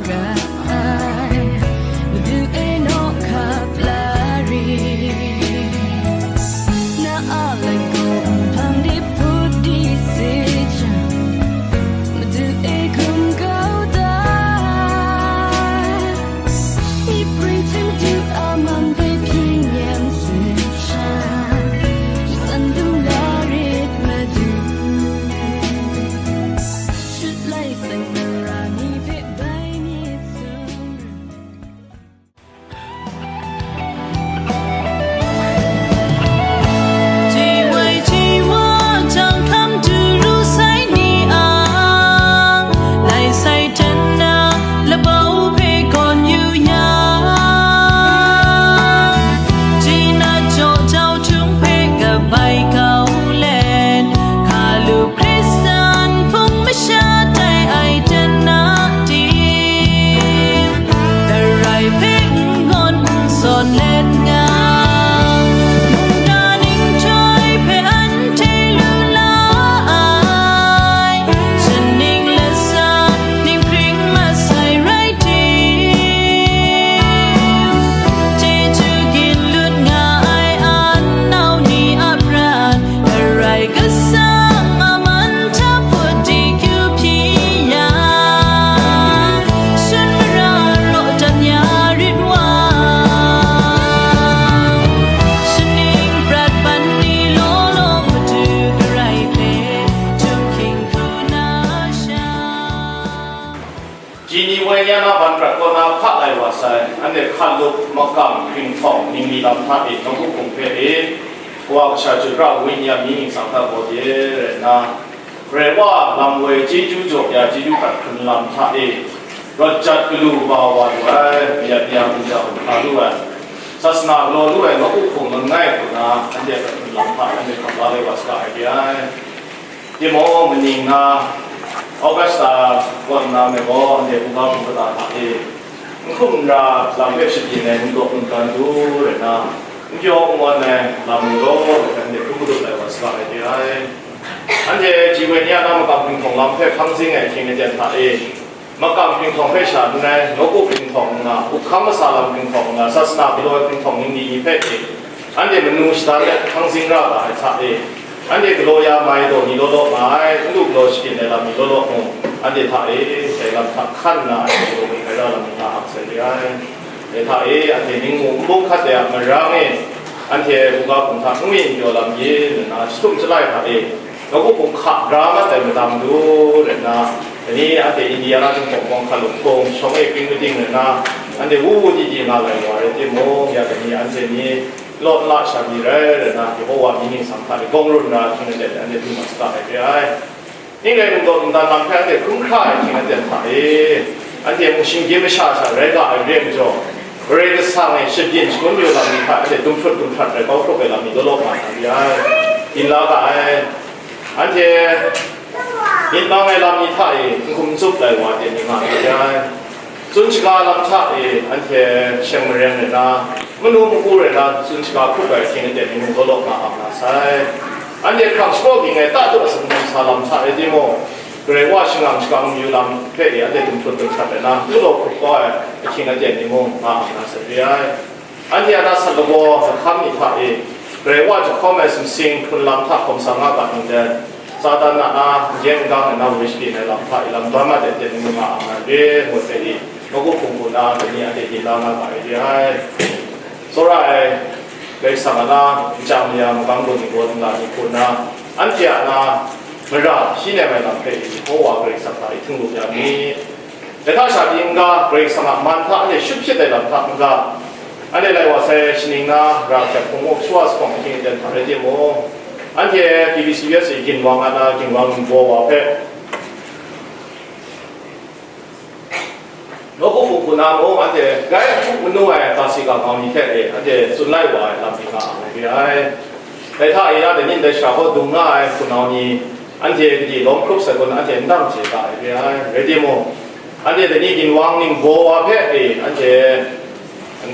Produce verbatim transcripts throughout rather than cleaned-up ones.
Ga ai, Madu e naw hkap la ri. Na a langkawng hpang de hput di se jang, Madu e hkum kau da. Myi pring hte Madu a man hpe hpyi nyam se jang, shatan dum la rit Madu. Shut lai tsang mara ni hpe bai myit sung. Ji wai ji wa jang hkam du ru sai ni a, lai sai ten na labau hpe gawn yu ya. Ji na jaw jau htung hpe kabai kau let, hkalup Hkristan hpung masha tai ai ten na tim, darai hpe n gawn n sawn let nga, mungga ning chyoi hpe anhte lu la ai, shaning latsa ning hpring masai rai tim, chyeju gin lut nga ai a nau ni a prat, Karai Kasang a man hta hput di kyu hpyi yang, shun mara raw dat ya rit wa, shaning prat ban ni law law Madu Karai hpe htum hkying hkru na sha. Ji ni woi ni a na ban prat kaw na hka lai wa sai, anhte hkalup, makam, hpinghkawng, ningli lam hta e, nawku hpung hpe e, Kawa Kasha Chyum Pra Wenyi a mying ningsang hta gaw de rai nna, Karai Wa lam woi chyeju jaw ya chyeju hkrat hkrun lam hta e, rawt jat galu ba wa lu ai, mayat maya hkum ja hkum hkra lu ai, sasana galaw lu ai nawku hpung langai hku na, anhte hkrat hkrun lam hta anhte hkap la lai wa saga ai re ai. Timung, maning na, Augusta kaw nna me gaw, anhte hkungga hkungga hta e, n hkum n ra lam hpe shabyin ai n daw n dan du rai nna, n pyaw n ngawn ai lam ni gaw, anhte hkrum madup ai wa saga ai re ai. Anhte ji woi ni a na makam hpinghkawng lam hpe hpang zing ai ahkying aten hta e, makam hpinghkawng hpe sha n rai, nawku hpinghkawng n nga, up hkam masa lam hpinghkawng n nga, sasana galaw ai hpinghkawng ningli ni hpe e, anhte manu shadan let hpang zing ra ga ai hta e, anhte galaw ya mai daw ni law law nga ai, n lu galaw sharin ai lam ni law law mung, anhte hta e, dai lam hta hkan nna anhte galaw ni hkai ra lam ni nga ap sai re ai. Dai hta e, anhte ning mu n bung hkat ai a marang e, anhte hkungga hpung hta n wyin pyaw lam yin nna, jahtum jalai hta e, nawku hpung hka gra mat ai madang du rai nna, dai ni anhte Indiana tinghpawng bawng hkalup hpung shawng e kring mating rai nna, anhte wu wu di di nga lai wa rai timung, ya dai ni anhte ni law n la sha mi rai rai nna, Yehowa mying ningsang hta e gawng run ra hkying aten anhte du mat saga ai re ai. Ning rai, lungdaw lungdan lam hpe anhte hkrum hkra ai hkying aten hta e, anhte mung shinggyim masha sha rai ga ai re ai majaw, Karai Kasang e shabyin shangun yu lam ni hta anhte dum hput dum hprat rai kau hkrup ai lam ni law law nga na re ai, yin la ga ai. Anhte myit mang ai lam ni hta e n hkum n tsup lai wa ten ni nga na re ai. Tsun shaga lam hta e anhte sheng mareng rai nna, manu maku rai nna, tsun shaga hkrup ai hkying aten ni mung law law nga ap na sai. Anhte hkrang shapraw ging ai ta du asak sa lam hta e timung, Karai Wa shangang shagang mayu lam hpe e anhte dum hput dum hprat rai nna, galaw hkrup kau ai ahkying aten ni mung nga ap na sai re ai. Anhte a na sat lagaw lahkam ni hta e, Karai Wa jahkawm ai sumsing hkrun lam hta hkawm sa nga ga ninglen, Satan a na, n jen n gang ai na woi shabyin ai lam hta e lam dawm ai aten ni mung nga ap na re, ngut ai i, nawku hpung hku na dai ni anhte yin la nga ga ai re ai. Tsawra ai Karai Kasang a na, nchyang maya magam gun ni gaw nla ni hku nna, anhte a na mara shi nem ai lam hpe Yehova Karai Kasang hta e htinglu ya mi. Dai hta sha pyi n-ga, Karai Kasang a man hta anhte shut hpyit ai lam hta n-ga, anhte lai wa sai shaning na ra hkyep hpung muk shawa sa hkawng ahkying aten hta rai timung, anhte B B C U S A ginwang a na ginwang ningbaw wa hpe, nawku hpung hku na mung anhte grai n hku manu ai ga si ga mau ni hte e anhte tsun lai wa ai lam ni nga ai re ai. Dai hta e ya dai nin dai sha kaw dung nga ai hpunau ni, anhte gade lawm hkrup sai kun anhte n dang chye ga ai re ai. Rai timung, anhte dai ni ginwang ningbaw wa hpe e anhte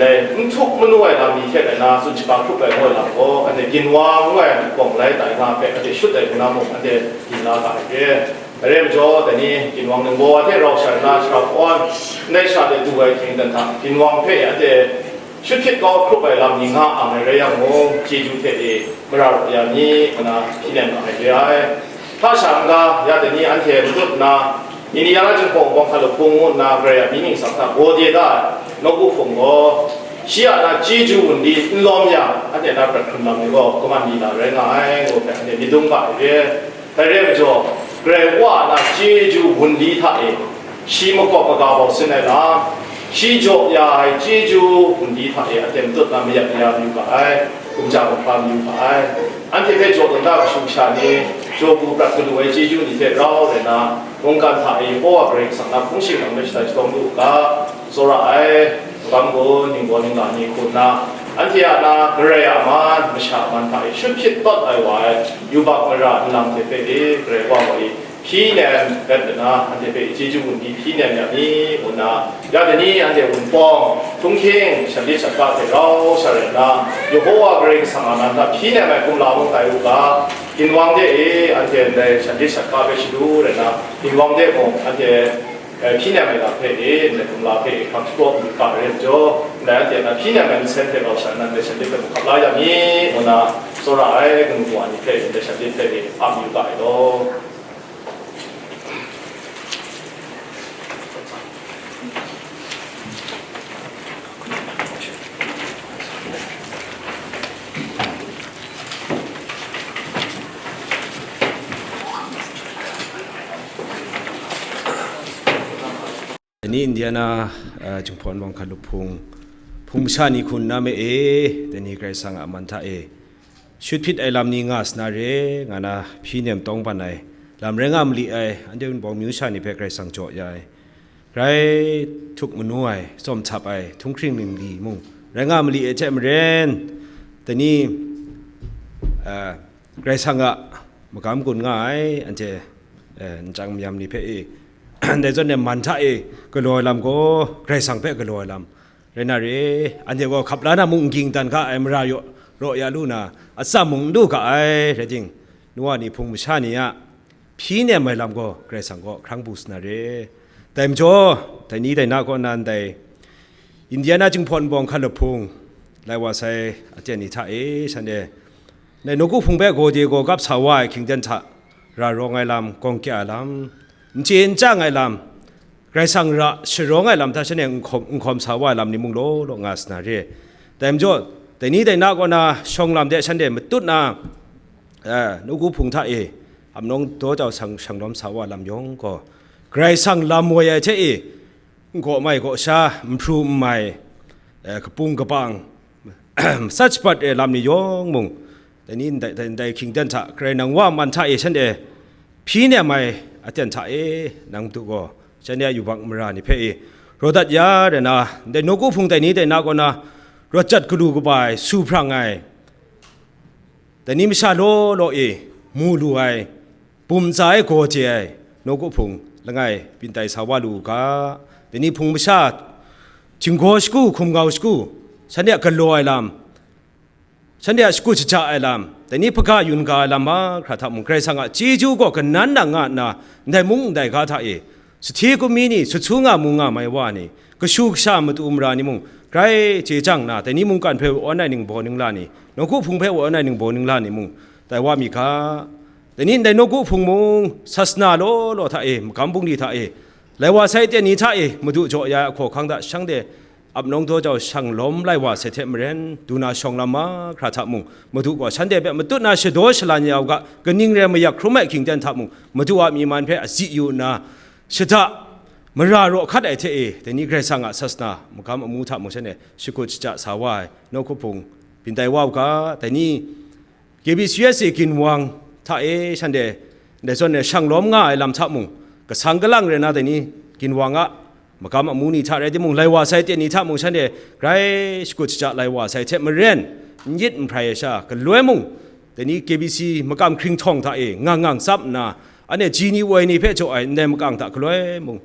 ndai n htup manu ai lam ni hte rai nna tsun shaga hkrup ai ngu ai lam gaw, anhte ginwang ngu ai bawng lai tai nga hpe anhte shut ai hku na mung, anhte yin la ga ai re. Dai rai majaw, dai ni ginwang ningbaw hte rau sha nna, shara kawn ndai sha de du ai hkying dan hta, ginwang hpe anhte shut hpyit kau hkrup ai lam ni nga ang ai rai yang mung, chyeju hte e mara raw ya mi, ngu na hpyi nem nga ai re ai. Hta sha n-ga, ya dai ni anhte matut nna, Indiana Jinghpaw Bawng Hkalup Hpung ngu nna Karai a mying ningsang hta gaw de da ai nawku hpung gaw, shi a na chyeju wunli n lawm yang, anhte na prat hkrun lam ni gaw kaman mi na rai nga ai, ngu hpe anhte myit dung ga ai re. Dai rai majaw, Karai Wa a na chyeju wunli hta e, shi makawp maga bau sin ai lam, shi jaw ya ai chyeju wunli hta e, anhte matut na mayat maya mayu ga ai, kumja kumhpa mayu ga ai. Anhte hpe jaw tawn da kashu kasha ni, jaw bu prat galu ai chyeju ni hte rau rai na, mungkan hta e Yehova Karai Kasang na hpung shingkang hpe shatai sharawng lu u ga, tsawra ai, magam gun, ningbaw ningla ni hku nna, anhte a na, Karai a man, masha a man hta e shut hpyit tawt ai wa ai, yubak mara nlang hte hpe e, Karai Wa gaw e, hpyi nem rat nna, anhte hpe chyeju wunli hpyi nem ya mi, ngu nna, ya dai ni anhte Wunpawng, Htunghking, Shanlit Shatka hte rau sha rai nna, Yehova Karai Kasang a man hta hpyi nem ai kumla mung tai u ga, ginwang de e, anhte ndai Shanlit Shatka hpe shadu rai nna, ginwang de mung, anhte eh, hpyi nem ai lam hpe e, ndai kumla hpe e hkang shapraw mayu ga ai rai majaw, ndai anhte a na hpyi nem ai nsen hte rau sha nna, ndai Shanlit hpe mung hkap la ya mi, ngu na tsawra ai kanu kawa ni hpe ndai Shanlit hpe e ap mayu ga ai law. Dai ni Indiana, eh, Jinghpaw Bawng Hkalup Hpung, hpung masha ni hku nna me e, dai ni Karai Kasang a man hta e, shut hpyit ai lam ni nga sa na re, nga na hpyi nem tawng ban ai, lam rai nga mali ai, anhte Wunpawng myu sha ni hpe Karai Kasang jaw ya ai, grai htuk manu ai, tsawm htap ai, htunghking ningli mung rai nga mali ai hte maren, dai ni, eh, Karai Kasang a magam gun nga ai, anhte, eh, nchyang mayam ni hpe e, ndai zawn e man hta e galaw ai lam gaw, Karai Kasang hpe galaw ai lam rai na re. Anhte gaw hkap la na mung n ging dan ga ai, mara yaw, raw ya lu na, atsam mung n du ga ai, rai ting, nu wa ni, hpung masha ni a hpyi nem ai lam gaw Karai Kasang gaw hkrang bu sa na re. Dai majaw, dai ni dai na kaw na ndai Indiana Jinghpaw Bawng Hkalup Hpung, lai wa sai aten ni hta e, shanhte, ndai nawku hpung hpe gaw de gaw gap sa wa ai hkying ten hta, ra rawng ai lam, gawng kya ai lam, n chye n chyang ai lam, Karai Kasang ra sharawng ai lam hta shanhte n hkawm, n hkawm sa wa ai lam ni mung law law nga sa na re. Dai majaw, dai ni dai na kaw na shawng lam de shanhte matut na, eh, nawku hpung hta e, ap nawng daw jau shang, shang lawm sa wa lam yawng gaw, Karai Kasang lam woi ai hte e, n gaw mai gaw sha, n hpru n mai, eh, kapung kapang, matsat shabat ai lam ni yawng mung, dai ni ndai, ndai, ndai hkying ten hta, Karai nang wa man hta e shanhte hpyi nem ai aten hta e, nang madu gaw, shanhte a yubak mara ni hpe e, raw dat ya rai na, ndai nawku hpung dai ni dai na kaw na, rawt jat galu kaba ai, su hprang ai, dai ni masha law law e mu lu ai, bum tsa ai, gaw je ai, nawku hpung langai byin tai sa wa lu u ga, dai ni hpung masha, htinggaw shagu, hkum ngau shagu, shanhte a galaw ai lam, shanhte a shagu shaja ai lam, dai ni hpaga yun ga ai lam mahkra hta mung, Karai Kasang a chyeju gaw kanan nang nga nna, ndai mung ndai ga hta e, sahti kumi ni, sut su nga mu nga mai wa ni, kashu kasha matu mara ni mung, grai chye chyang nna, dai ni mungkan hpe wa awn ai ningbaw ningla ni, nawku hpung hpe wa awn ai ningbaw ningla ni mung, tai wa mi ga. Dai ni ndai nawku hpung mung, sasana law law hta e, magam bungli hta e, lai wa sai aten ni hta e, madu jaw ya ai ahkaw ahkang hta shanhte ap nawng daw jau shang lawm lai wa sai hte maren, du na shawng lam mahkra hta mung, madu gaw shanhte hpe matut na shadaw shalan ya u ga, kaning rai mayak hkrum ai hkying ten hta mung, madu a myi man hpe azi yu nna, shada mara raw hkat ai hte e, dai ni Karai Kasang a sasana magam amu hta mung shanhte shakut shaja sa wa ai, nawku hpung byin tai wa u ga, dai ni K B C U S A ginwang hta e shanhte ndai zawn e shang lawm nga ai lam hta mung, kasang kalang rai na dai ni ginwang a magam amu ni hta rai timung, lai wa sai aten ni hta mung, shanhte grai shakut shaja lai wa sai hte maren, n yit n hprai ai sha, galoi mung, dai ni K B C makam hkringhtawng hta e ngang ngang tsap nna, anhte ji ni woi ni hpe jaw ai ndai makam hta galoi mung,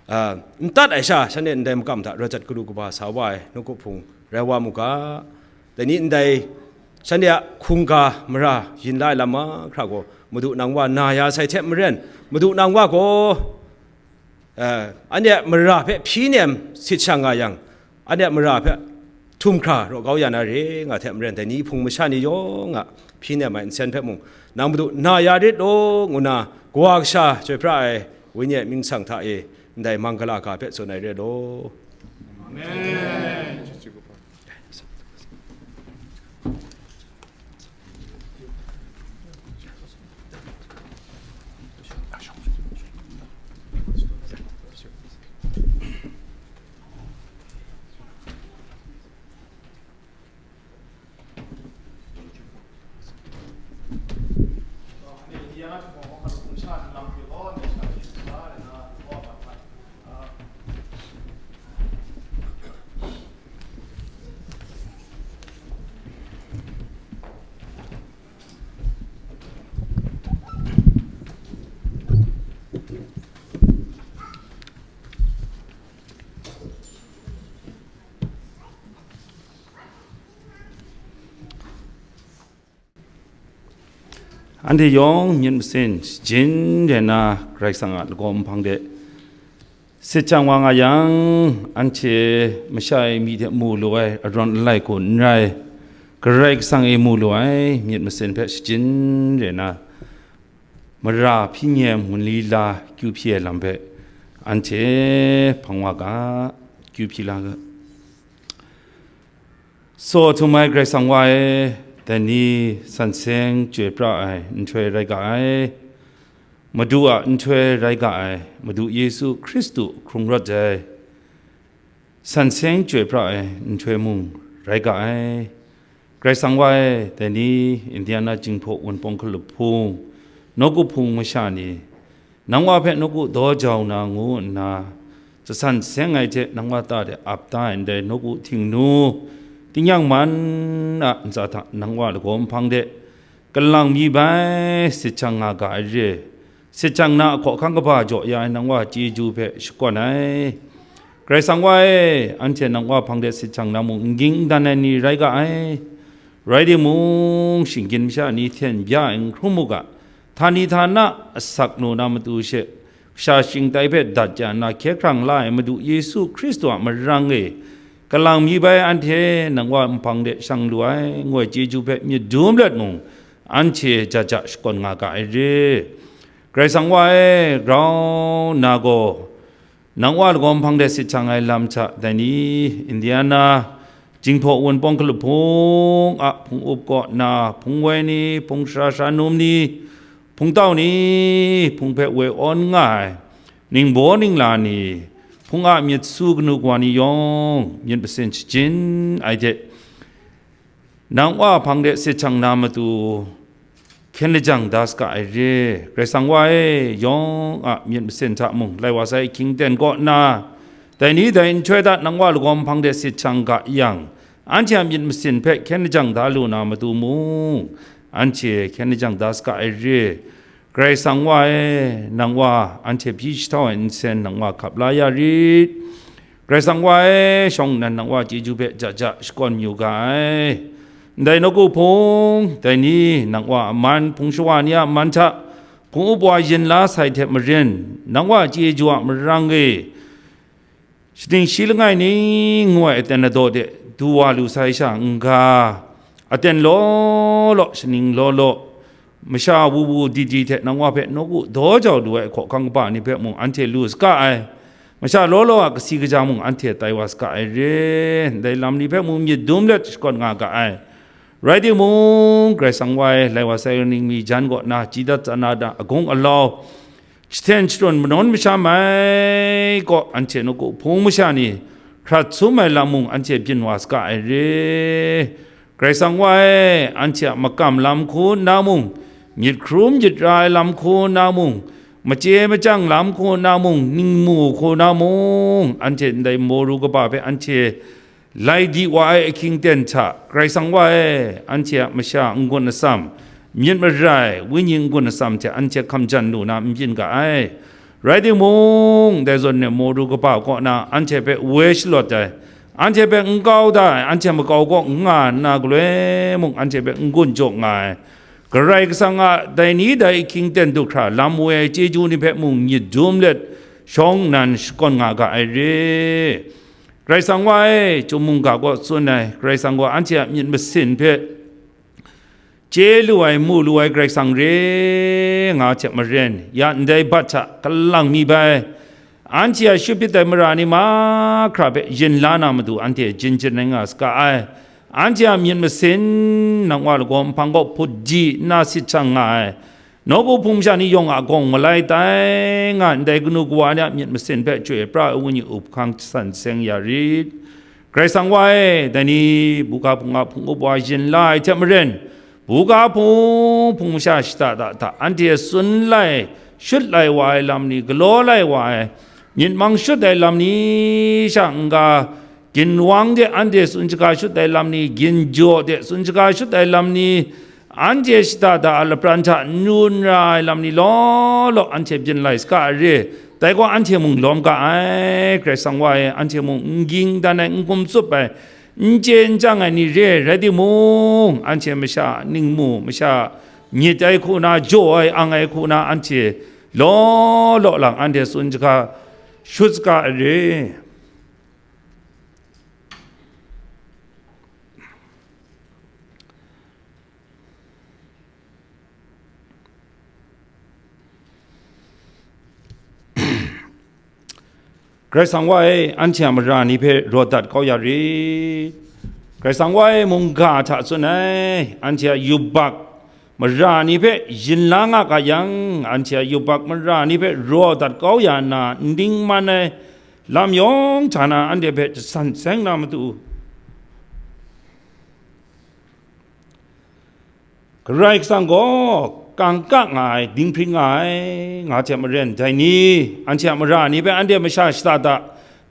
a, n tat ai sha, shanhte ndai makam hta rawt jat galu kaba sa wa ai nawku hpung rai wa mu ga. Dai ni ndai shanhte a hkungga mara yin la ai lam mahkra gaw, Madu nang wa na ya sai hte maren, Madu nang wa gaw, eh, anhte a mara hpe hpyi nem sit shang nga yang, anhte a mara hpe htum hkra raw kau ya na re nga hte maren, dai ni hpung masha ni yawng a hpyi nem ai nsen hpe mung, nang Madu na ya rit law, ngu na Kawa Kasha chyoi pra ai Wenyi a mying sang hta e ndai mangala ga hpe tsun ai re law. Amen. Anhte yawng myit masin shajin rai nna, Karai Kasang a lagaw nhpang de sit chyang wa nga yang, anhte masha e myi hte mu lu ai, arawn alai hku n rai, Karai Kasang e mu lu ai myit masin hpe shajin rai nna, mara hpyi nyem ngun li la kyu hpyi ai lam hpe anhte hpang wa ga, kyu hpyi la ga. Tsaw htum ai Karai Kasang wa e, dai ni san seng chyoi pra ai nhtoi rai ga ai, Madu a nhtoi rai ga ai, Madu Yesu Hkristu hkrung rawt ai, san seng chyoi pra ai nhtoi mung rai ga ai. Karai Kasang wa e, dai ni Indiana Jinghpaw Wunpawng Hkalup Hpung, nawku hpung masha ni, nang wa hpe nawku daw jau na ngu nna, jasan seng ai hte nang wa ta de ap da ai ndai nawku htingnu, tingnyang man a ntsa hta nang wa lagaw nhpang de, kalang mi bai sit chyang nga ga ai re, sit chyang na a hkawhkang kaba jaw ya ai nang wa chyeju hpe shakawn ai. Karai Kasang wa e, anhte nang wa hpang de sit chyang na mung n ging n dan ai ni rai ga ai. Rai timung, shinggyim masha ni hten bya ai n hkrum u ga, htani htana asak lu na matu she, kasha shingtai hpe dat ja nna hkye hkrang la ai Madu Yesu Hkristu a marang e, kalang mi bai anhte nang wa nhpang de shang lu ai, ngoi chyeju hpe myit dum let mung, anhte ja ja shakawn nga ga ai re. Karai Kasang wa e, grau nna gaw, nang wa lagaw nhpang de sit chyang ai lam hta, dai ni, Indiana, Jinghpaw Wunpawng Hkalup Hpung a hpung up kaw na, hpung woi ni, hpung sara sara num ni, hpung tau ni, hpung hpe woi awn nga ai, ningbaw ningla ni, hpung a myit su kanu kawa ni yawng, myit masin shajin ai hte, nang wa hpang de sit chyang na matu, hkyen lajang da saga ai re. Karai Kasang wa e, yawng a myit masin hta mung, lai wa sai ahkying ten kaw nna, dai ni dai nhtoi hta nang wa lagaw nhpang de sit chyang ga yang, anhte a myit masin hpe hkyen lajang da lu na matu mung, anhte hkyen lajang da saga ai re. Karai Kasang wa e, nang wa anhte hpyi jahtau ai nsen nang wa hkap la ya rit. Karai Kasang wa e, shawng nnan nang wa chyeju hpe ja ja shakawn yu ga ai. Ndai nawku hpung, dai ni nang wa a man, hpung shawa ni a man hta, hpung up wa yin la sai hte maren, nang wa chyeju a marang e, shaning shi langai ning ngu ai aten ladaw de du wa lu sai sha n-ga, aten law law, shaning law law, masha wu wu di di hte nang wa hpe nawku daw jau lu ai hkawhkang kaba ni hpe mung anhte lu saga ai. Masha law law a kasi kaja mung anhte tai wa saga ai re. Ndai lam ni hpe mung myit dum let shakawn nga ga ai. Rai timung, Karai Kasang wa e, lai wa sai ning mi jan kaw na, ji dat tsana da, agung alau, jahten sharun manawn masham ai kaw, anhte nawku hpung masha ni hkrat sum ai lam mung anhte byin wa saga ai re. Karai Kasang wa e, anhte a makam lam hku nna mung, myit hkrum myit ra ai lam hku nna mung, machye machyang lam hku nna mung, ningmu hku nna mung, anhte ndai maw ru kaba hpe anhte lai di wa ai ahkying ten hta, Karai Kasang wa e, anhte a masha n-gun atsam, myit marai, wenyi n-gun atsam hte anhte hkam jan lu na n byin ga ai. Rai timung, dai zawn e maw ru kaba kaw na anhte hpe woi shalawt ai, anhte hpe n kau da ai, anhte makau kaw n nga nna galoi mung anhte hpe n-gun jaw nga ai. Karai Kasang a dai ni dai ahkying ten du hkra lam woi ai chyeju ni hpe mung myit dum let shawng nnan shakawn nga ga ai re. Karai Kasang wa e, chyum mungga kaw tsun ai, Karai Kasang gaw anhte a myit masin hpe chye lu ai, mu lu ai Karai Kasang re nga hte maren, ya ndai bat hta kalang mi bai, anhte a shut bit ai mara ni mahkra hpe yin la na matu anhte jin jin rai nga saga ai. Anhte a myit masin, nang wa lagaw nhpang kaw hput di nna sit shang nga ai, nawku hpung masha ni yawng a gawng malai tai nga ndai kanu kawa ni a myit masin hpe chyoi pra ai wenyi up hkang san seng ya rit. Karai Kasang wa e, dai ni buga hpung a hpung up wa yin la ai hte maren, buga hpung hpung masha shada da hta anhte tsun lai, shut lai wa ai lam ni, galaw lai wa ai, myit mang shut ai lam ni sha n-ga, ginwang de anhte tsun shaga shut ai lam ni, ginjaw de tsun shaga shut ai lam ni, anhte shada da a lapran hta n ru n ra ai lam ni law law anhte byin lai saga ai re. Dai gaw anhte mung lawm ga ai, Karai Kasang wa e, anhte mung n ging dan ai, n gum tsup ai, n chye n chyang ai ni re ai rai timung, anhte masha ningmu, masha myit ai hku na, jaw ai, ang ai hku na, anhte law law lang anhte tsun shaga shut saga ai re. Karai Kasang wa e, anhte a mara ni hpe raw dat kau ya rit. Karai Kasang wa e, mungga hta tsun ai, anhte a yubak mara ni hpe yin la nga ga yang, anhte a yubak mara ni hpe raw dat kau ya nna, n dingman ai lam yawng hta na anhte hpe jasan seng na matu, Karai Kasang gaw kangka nga ai, dinghpring nga ai, nga hte maren, dai ni, anhte a mara ni hpe anhte masha shada da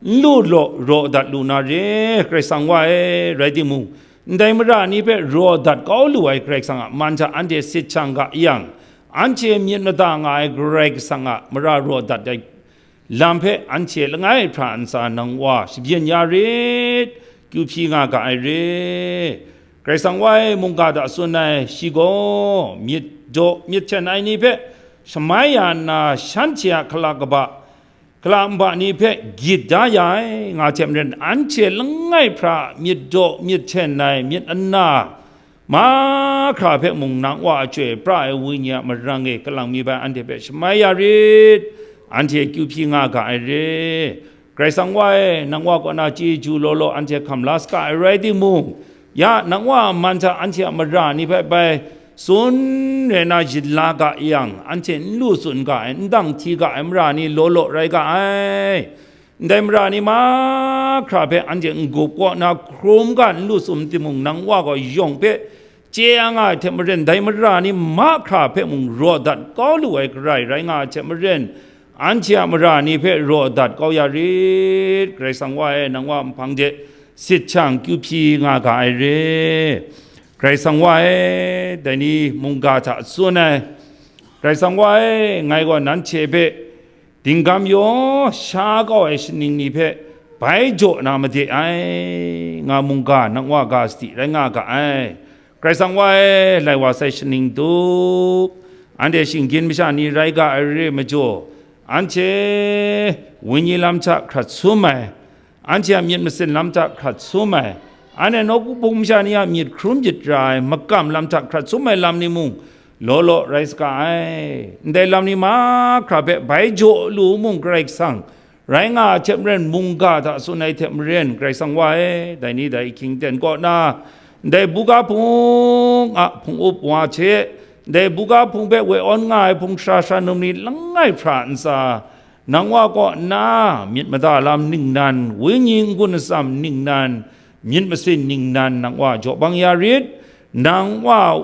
n lu law, raw dat lu na re, Karai Kasang wa e, rai timung, ndai mara ni hpe raw dat kau lu ai Karai Kasang a man hta anhte sit shang ga yang, anhte myit mada nga ai Karai Kasang a mara raw dat ai lam hpe anhte langai hpra ntsa nang wa shabyin ya rit, kyu hpyi nga ga ai re. Karai Kasang wa e, mungga hta tsun ai, shi gaw myit daw myit hten ai ni hpe shamai ya nna, shanhte a hkala kaba, hkala nba ni hpe gyit da ya ai, nga hte maren, anhte langai hpra myit daw myit hten ai myit ana mahkra hpe mung nang wa a chyoi pra ai wenyi a marang e kalang mi bai anhte hpe shamai ya rit, anhte kyu hpyi nga ga ai re. Karai Kasang wa e, nang wa kaw na chyeju law law anhte hkam la saga ai rai timung, ya nang wa a man hta anhte a mara ni hpe bai tsun re na yin la ga yang, anhte n lu tsun ga ai, n dang hti ga ai mara ni law law rai ga ai. Ndai mara ni mahkra hpe anhte n-gup kaw na hkrum ga n lu tsun timung, nang wa gaw yawng hpe chye ya nga ai hte maren, dai mara ni mahkra hpe mung raw dat kau lu ai Karai rai nga ai hte maren, anhte a mara ni hpe raw dat kau ya rit. Karai Kasang wa e, nang wa nhpang de sit shang kyu hpyi nga ga ai re. Karai Kasang wa e, dai ni mungga hta tsun ai, Karai Kasang wa e, ngai gaw nanhte hpe dinggam yaw sha kau ai shaning ni hpe bai jaw na made ai, nga mungga nang wa ga sadi rai nga ga ai. Karai Kasang wa e, lai wa sai shaning tup, anhte shinggyim masha ni rai ga ai re majaw, anhte wenyi lam hta hkrat sum ai, anhte a myit masin lam hta hkrat sum ai, anhte nawku hpung masha ni a myit hkrum myit ra ai makam lam hta hkrat sum ai lam ni mung law law rai saga ai. Ndai lam ni mahkra hpe bai jaw lu mung, Karai Kasang rai nga ai hte maren, mungga hta tsun ai hte maren, Karai Kasang wa e, dai ni dai ahkying ten kaw na, ndai buga hpung a hpung up wa hte, ndai buga hpung hpe woi awn nga ai hpung shara shara num ni langai hpra ntsa, nang wa kaw nna myit mada lam ningnan, wenyi n-gun atsam ningnan, myit masin ningnan nang wa jaw bang ya rit. Nang wa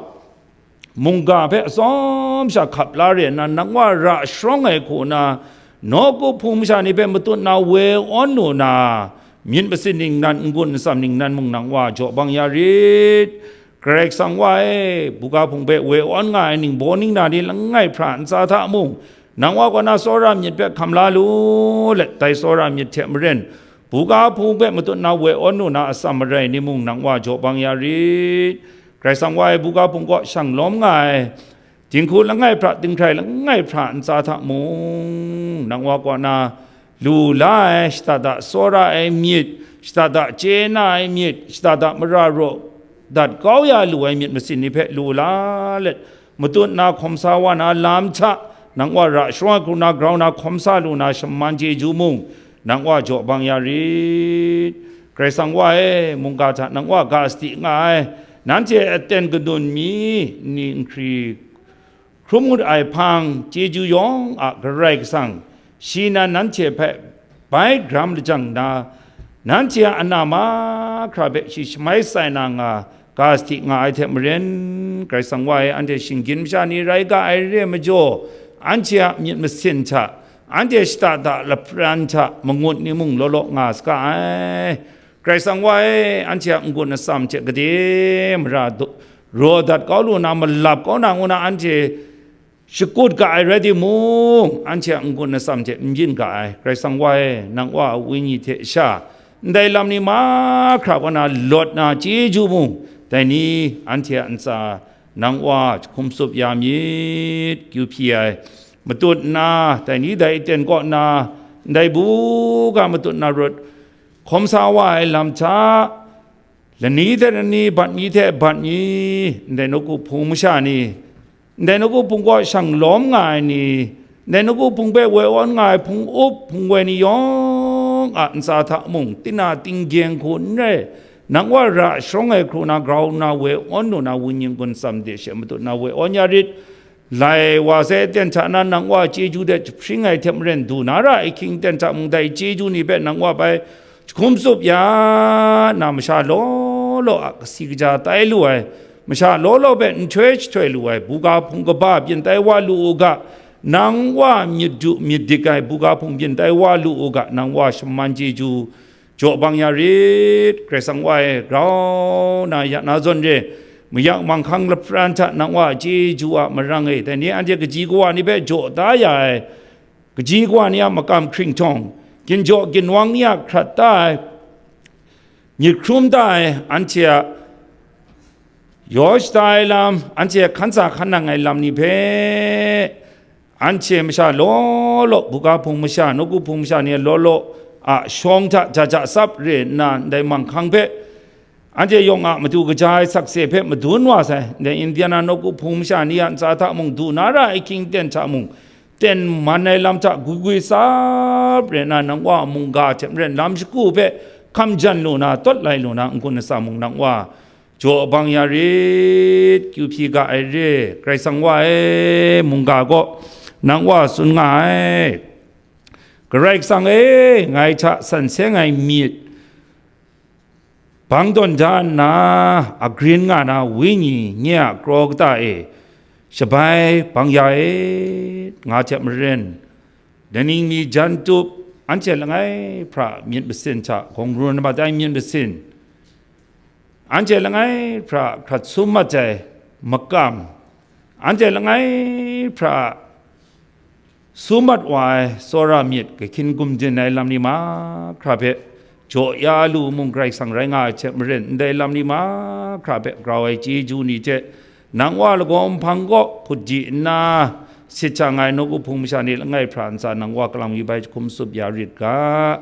mungga hpe atsawm sha hkap la re nna, nang wa ra sharawng ai hku na, nawku hpung masha ni hpe matut na woi awn lu na, myit masin ningnan, n-gun atsam ningnan mung nang wa jaw bang ya rit. Karai Kasang wa e, buga hpung hpe woi awn nga ai ningbaw ningna ni langai hpra ntsa hta mung, nang wa kaw na tsawra myit hpe hkam la lu let, dai tsawra myit hte maren, buga hpung hpe matut na woi awn lu na atsam marai ni mung nang wa jaw bang ya rit. Karai Kasang Wa e buga hpung kaw shang lawm nga ai, dinghku langai hpra, dinghkrai langai hpra ntsa hta mung, nang Wa kaw na lu la ai, shada da tsawra ai myit, shada da chye na ai myit, shada da mara raw dat kau ya lu ai myit masin ni hpe lu la let, matut na hkawm sa wa na lam hta, nang Wa ra sharawng ai hku na grau na hkawm sa lu na shaman chyeju mung, nang Wa jaw bang ya rit. Karai Kasang Wa e, mungga hta nang Wa ga sadi nga ai, nanhte aten gadun mi ni nhkri hkrum ngut ai hpang, chyeju yawng a Karai Kasang, shi nan nanhte hpe bai gram lajang na, nanhte a ana mahkra hpe shi shamai sai na nga, ga sadi nga ai hte maren, Karai Kasang Wa e anhte shinggyim masha ni rai ga ai re ai majaw, anhte a myit masin hta, anhte shada da lapran hta mangut ni mung law law nga saga ai. Karai Kasang Wa e anhte a n-gun atsam hte gade mara daw, raw dat kau lu na, malap kau na ngu na anhte shakut ga ai rai timung, anhte a n-gun atsam hte n byin ga ai. Karai Kasang Wa e, nang Wa a Wenyi hte sha, ndai lam ni mahkra kaw na lawt na chyeju mung, dai ni anhte a ntsa nang Wa jahkum tsup ya myit, kyu hpyi ai. Matut nna, dai ni dai aten kaw nna, ndai buga matut na rawt hkawm sa wa ai lam hta, lani hte lani, bat mi hte bat mi, ndai nawku hpung masha ni, ndai nawku hpung kaw shang lawm nga ai ni, ndai nawku hpung hpe woi awn nga ai hpung up hpung woi ni yawng a ntsa hta mung, tina tinggyeng hku n rai, nang Wa ra sharawng ai hkru na grau na woi awn lu na, wenyi n-gun atsam de she matut na woi awn ya rit. Lai wa sai aten hta na nang Wa chyeju de jahpring ai hte maren, du na ra ai ahkying aten hta mung dai chyeju ni hpe nang Wa bai jahkum tsup ya na, masha law law a kasi kaja tai lu ai, masha law law hpe nhtoi jahtoi lu ai, buga hpung kaba byin tai wa lu u ga, nang Wa myit du myit dik ai buga hpung byin tai wa lu u ga, nang Wa shaman chyeju jaw bang ya rit. Karai Kasang Wa e, grau na ya na zawn re, mayak manghkang lapran hta nang Wa a chyeju a marang e, dai ni anhte kaji kawa ni hpe jaw da ya ai, kaji kawa ni a makam hkringhtawng, ginjaw ginwang ni a hkrat da ai, myit hkrum da ai, anhte a yaw shada ai lam, anhte hkan sa hkan nang ai lam ni hpe, anhte masha law law, buga hpung masha, nawku hpung masha ni law law a shawng hta ja ja sap re nna, ndai manghkang hpe, anhte yawng a matu kaja ai sakse hpe madun wa sai, ndai Indiana nawku hpung masha ni a ntsa hta mung, du na ra ai ahkying aten hta mung, ten man ai lam hta gwi gwi sap re nna, nang Wa a mungga hte maren lam shagu hpe hkam jan lu na, tawt lai lu na, n-gun atsam mung nang Wa jaw bang ya rit, kyu hpyi ga ai re. Karai Kasang Wa e, mungga gaw nang Wa tsun nga ai. Karai Kasang e, ngai hta san seng ai myit bang tawn da nna, agrin nga na Wenyi nye a kraw kata e shabai bang ya e, nga hte maren, daning mi jan tup, anhte langai hpra myit masin hta gawng run mat ai myit masin, anhte langai hpra hkrat sum mat ai makam, anhte langai hpra sum mat wa ai tsawra myit, kahkyin gumdin ai lam ni mahkra hpe jaw ya lu mung, Karai Kasang rai nga ai hte maren, ndai lam ni mahkra hpe grau ai chyeju ni hte, nang Wa lagaw nhpang kaw hput di nna sit shang ai nawku hpung masha ni langai hpra ntsa nang Wa kalang mi bai jahkum tsup ya rit ga.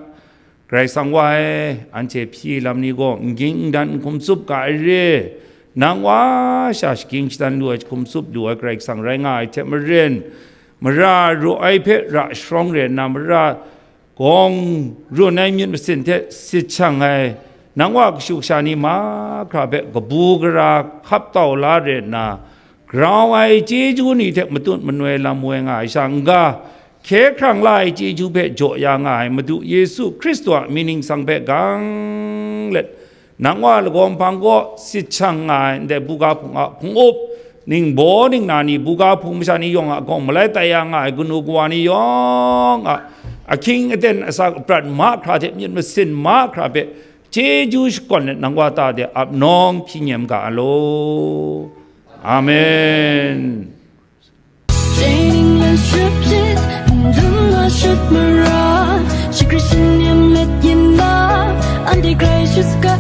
Karai Kasang Wa e, anhte hpyi lam ni gaw n ging n dan n hkum tsup ga ai re, nang Wa sha shagying shadan lu ai, jahkum tsup lu ai Karai Kasang rai nga ai hte maren, mara raw ai hpe ra sharawng re nna, mara gawng run ai myit masin hte sit shang ai, nang Wa kashu kasha ni mahkra hpe kabu gara hkap tau la re nna, grau ai chyeju ni hte matut manoi lam woi nga ai sha n-ga, hkye hkrang la ai chyeju hpe jaw ya nga ai Madu Yesu Hkristu a mying ningsang hpe gang let, nang Wa lagaw nhpang kaw sit shang nga ai ndai buga hpung a hpung up, ningbaw ningna ni, buga hpung masha ni yawng a gawng malai tai ya nga ai kanu kawa ni yawng a ahkying aten asak aprat mahkra hte myit masin mahkra hpe chyeju shakawn let, nang Wa ta de ap nawng hpyi nyem ga a law. Amen. Training mentorship, ndun na shut mara, shikri shinyam let yin na, anti Christ ka